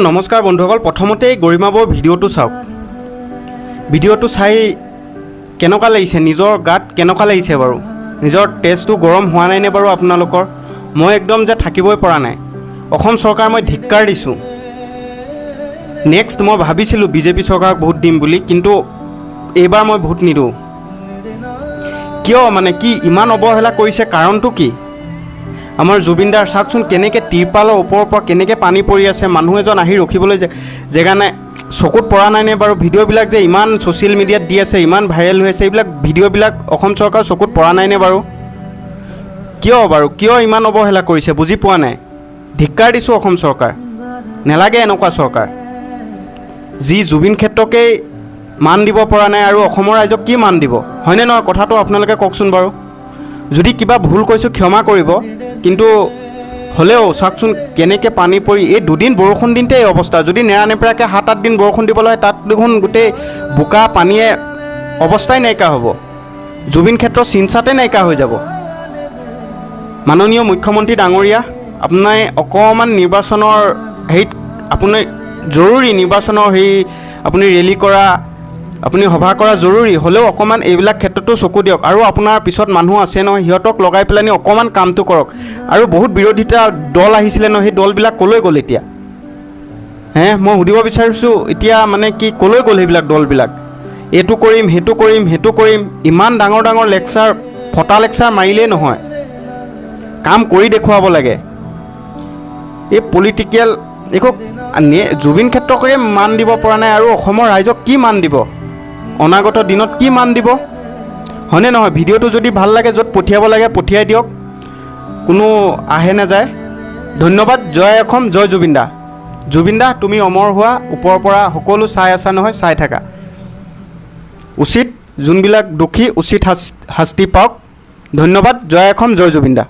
নমস্কাৰ বন্ধুসকল, প্ৰথমতে এই গৰিমা বৌৰ ভিডিঅ'টো চাওক। ভিডিঅ'টো চাই কেনেকুৱা লাগিছে? নিজৰ গাত কেনেকুৱা লাগিছে বাৰু? নিজৰ তেজটো গৰম হোৱা নাইনে বাৰু আপোনালোকৰ? মই একদম যে থাকিবই পৰা নাই। অসম চৰকাৰ, মই ধিক্কাৰ দিছোঁ। নেক্সট মই ভাবিছিলোঁ বিজেপি চৰকাৰক ভোট দিম বুলি, কিন্তু এইবাৰ মই ভোট নিদিওঁ। কিয়, মানে কি ইমান অৱহেলা কৰিছে? কাৰণটো কি? আমাৰ জুবিনদাৰ চাওকচোন, কেনেকৈ তিৰপালৰ ওপৰৰ পৰা কেনেকৈ পানী পৰি আছে। মানুহ এজন আহি ৰখিবলৈ জেগা নাই। চকুত পৰা নাইনে বাৰু? ভিডিঅ'বিলাক যে ইমান ছ'চিয়েল মিডিয়াত দি আছে, ইমান ভাইৰেল হৈ আছে, এইবিলাক ভিডিঅ'বিলাক অসম চৰকাৰৰ চকুত পৰা নাইনে বাৰু? কিয় বাৰু, কিয় ইমান অৱহেলা কৰিছে বুজি পোৱা নাই। ধিক্কাৰ দিছোঁ অসম চৰকাৰ। নেলাগে এনেকুৱা চৰকাৰ, যি জুবিন ক্ষেত্ৰকেই মান দিব পৰা নাই আৰু অসমৰ ৰাইজক কি মান দিব? হয়নে নহয় কথাটো আপোনালোকে কওকচোন বাৰু। যদি কিবা ভুল কৈছোঁ ক্ষমা কৰিব, কিন্তু হ'লেও চাওকচোন কেনেকৈ পানী পৰি, এই দুদিন বৰষুণ দিওঁতে এই অৱস্থা। যদি নেৰানেপেৰাকৈ 7-8 দিন বৰষুণ দিবলৈ হয়, তাত দেখোন গোটেই বোকা পানীয়ে অৱস্থাই নাইকিয়া হ'ব। জুবিন ক্ষেত্ৰ চিনচাতে নাইকিয়া হৈ যাব। মাননীয় মুখ্যমন্ত্ৰী ডাঙৰীয়া, আপোনাৰ অকণমান নিৰ্বাচনৰ হেৰিত আপুনি জৰুৰী, নিৰ্বাচনৰ হেৰি আপুনি ৰেলী কৰা, আপুনি সভা কৰা জৰুৰী হ'লেও অকণমান এইবিলাক ক্ষেত্ৰতো চকু দিয়ক। আৰু আপোনাৰ পিছত মানুহ আছে নহয়, সিহঁতক লগাই পেলানি অকণমান কামটো কৰক। আৰু বহুত বিৰোধিতা দল আহিছিলে নহয়, সেই দলবিলাক ক'লৈ গ'ল এতিয়া? হে, মই সুধিব বিচাৰিছোঁ এতিয়া, মানে কি ক'লৈ গ'ল সেইবিলাক দলবিলাক? এইটো কৰিম, সেইটো কৰিম, সেইটো কৰিম, ইমান ডাঙৰ ডাঙৰ লেকচাৰ, ফটা লেকচাৰ মাৰিলেই নহয়, কাম কৰি দেখুৱাব লাগে। এই পলিটিকেল একো জুবিন ক্ষেত্ৰকে মান দিব পৰা নাই আৰু অসমৰ ৰাইজক কি মান দিব? অনাগত দিনত কি মান দিব? হয়নে নহয়? ভিডিঅ'টো যদি ভাল লাগে, য'ত পঠিয়াব লাগে পঠিয়াই দিয়ক, কোনো আহে নাযায়। ধন্যবাদ। জয় অসম, জয় জুবিন দা। জুবিন দা, তুমি অমৰ হোৱা। ওপৰৰ পৰা সকলো চাই আছা নহয়? চাই থাকা। উচিত যোনবিলাক দোষী, উচিত শাস্তি পাওক। ধন্যবাদ। জয় অসম, জয় জুবিন দা।